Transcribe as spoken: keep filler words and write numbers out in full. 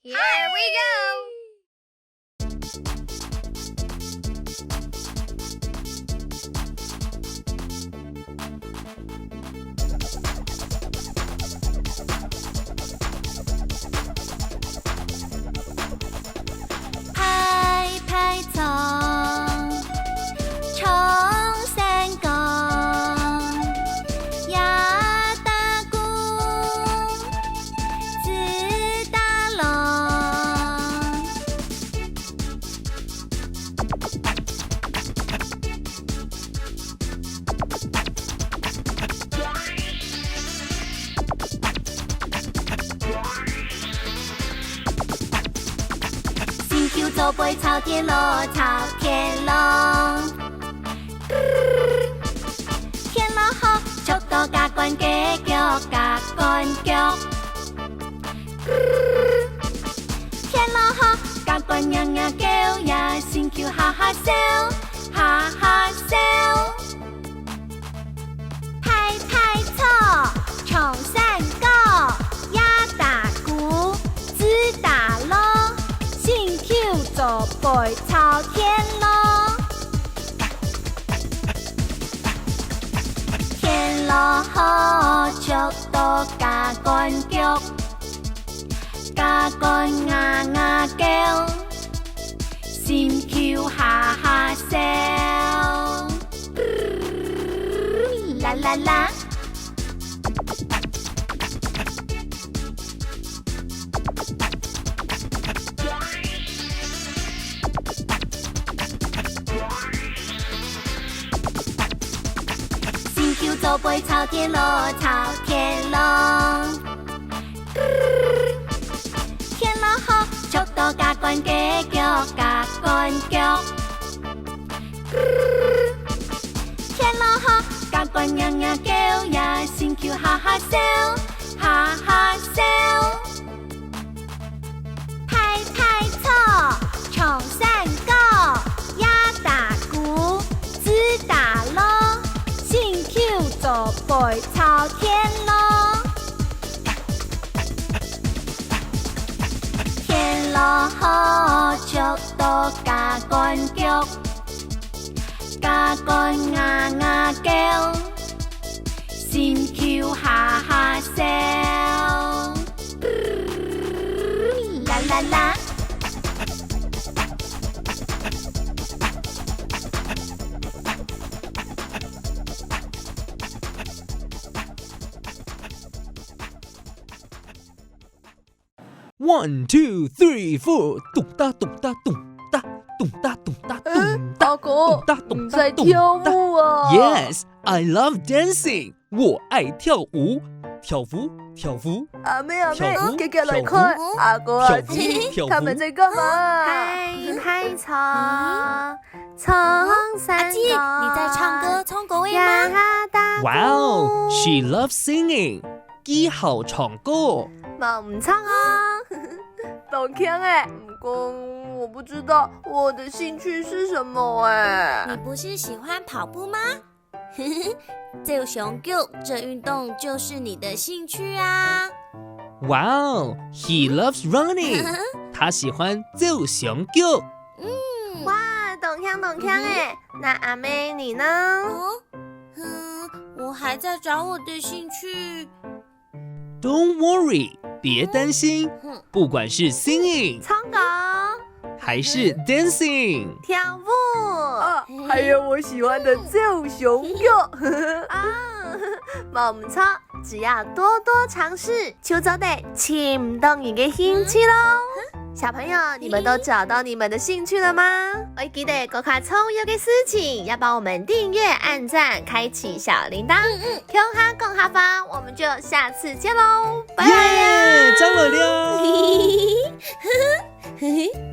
Here we go! 排排坐，唱山歌，呀打鼓，子打鑼。 新舊做伙炒田螺，炒田螺。田螺好，捉到加官个腳，加官腳。田螺好，加官呀呀叫呀，新舊哈哈笑，哈哈笑。 排排坐，唱山歌，呀打鼓，子打鑼，新舊做伙炒田螺。田螺好，捉到加官腳，加官呀呀叫，新舊哈哈笑。 啦啦啦。新舊做伙炒田螺，炒田螺。 田螺好，捉到加官个腳，加官腳。田螺好，加官呀呀叫呀，新舊哈哈笑，哈哈笑。排排坐，唱山歌，呀打鼓，子打鑼，新舊做伙炒田螺。 田螺好，捉到加官腳，加官呀呀叫，心臼哈哈笑。啦啦啦。 One, two, three, four，咚哒咚哒咚哒，咚哒咚哒咚哒，嗯，阿哥，咚哒咚哒咚哒。你在跳舞啊？Yes, I love dancing. 我愛跳舞，跳舞，跳舞。阿妹，阿妹，跳舞，遽遽來看，跳舞，阿哥阿姊，跳舞，跳舞。他們在幹嘛？嗨，嗨，坐，唱山歌。阿姊，你在唱歌，唱歌會嗎？呀哈打鼓。Wow, she loves singing. 佢好唱歌。無毋著哦。當慶欸，毋過我不知道我的興趣是什麼欸。你不是喜歡跑步嗎？照相局，這運動就是你的興趣啊。Wow, he loves running. 他喜歡照相局。嗯。哇，當慶當慶欸。嗯哼。那阿妹你呢？哦， 嗯，我還在找我的興趣。Don't worry，別擔心，嗯哼。不管是singing，唱歌，還是dancing，跳舞，哦，還有我喜歡的照相局。啊，無毋著，只要多多嘗試， 就做得尋到你个興趣囉。小朋友，你們都找到你們的興趣了嗎？愛記得，過較重要个事情，要幫我們訂閱、按讚、開啟小鈴鐺。嗯嗯。共下講客話，我們就下次見囉，拜拜。耶，正來尞。嘿嘿。